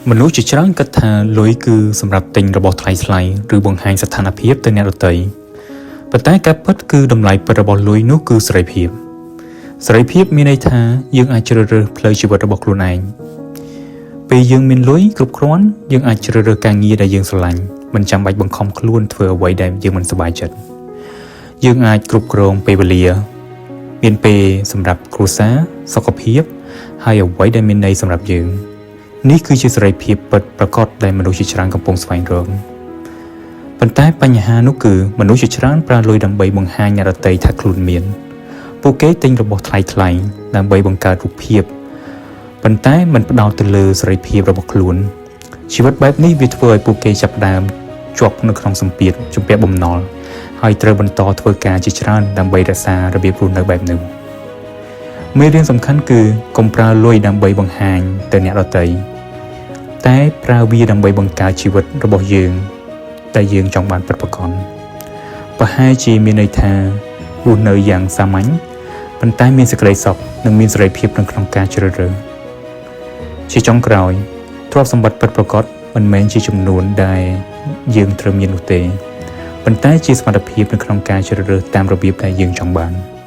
មនុស្សជាច្រើនគិតថាលុយគឺសម្រាប់ទិញរបស់ថ្លៃៗឬបង្ហាញស្ថានភាពទៅអ្នកដទៃប៉ុន្តែការពិតគឺតម្លៃពិតរបស់លុយនោះគឺសេរីភាពសេរីភាពមានន័យថាយើងអាចជ្រើសរើសផ្លូវជីវិតរបស់ខ្លួនឯងពេលយើងមានលុយគ្រប់គ្រាន់យើងអាចជ្រើសរើសការងារដែលយើងស្រឡាញ់មិនចាំបាច់បង្ខំខ្លួនធ្វើអ្វីដែលយើងមិនសប្បាយចិត្តយើងអាចគ្រប់គ្រងពេលវេលាមានពេលសម្រាប់គ្រួសារសុខភាពហើយអ្វីដែលមានន័យសម្រាប់យើង នេះគឺជាសេរីភាពពិតប្រាកដដែលមនុស្សជាច្រើនកំពុងស្វែងរកប៉ុន្តែបញ្ហានោះគឺមនុស្សជាច្រើនប្រើលុយដើម្បីបង្ហាញអ្នកដទៃថាខ្លួនមានពួកគេទិញរបស់ថ្លៃៗដើម្បីបង្កើតរូបភាពប៉ុន្តែមិនផ្ដោតទៅលើសេរីភាពរបស់ខ្លួនជីវិតបែបនេះវាធ្វើឲ្យពួកគេចាប់ផ្ដើមជាប់នៅក្នុងសម្ពាធជំពាក់បំណុលហើយត្រូវបន្តធ្វើការជាច្រើនដើម្បីរក្សារបៀបរស់នៅបែបនោះមេរៀនសំខាន់គឺកុំប្រើលុយដើម្បីបង្ហាញទៅអ្នកដទៃ តែប្រើវាដើម្បីបង្កើតជីវិតរបស់យើងដែលយើងចង់បានពិតប្រាកដប្រហែលជាមានន័យថារស់នៅយ៉ាងសាមញ្ញប៉ុន្តែមានសេចក្តីសុខនិងមានសេរីភាពនៅក្នុងការជ្រើសរើសជាចុងក្រោយទ្រព្យសម្បត្តិពិតប្រាកដមិនមែនជាចំនួនដែលយើងត្រូវមាននោះទេប៉ុន្តែជាសមត្ថភាពនៅក្នុងការជ្រើសរើសតាមរបៀបដែលយើងចង់បាន។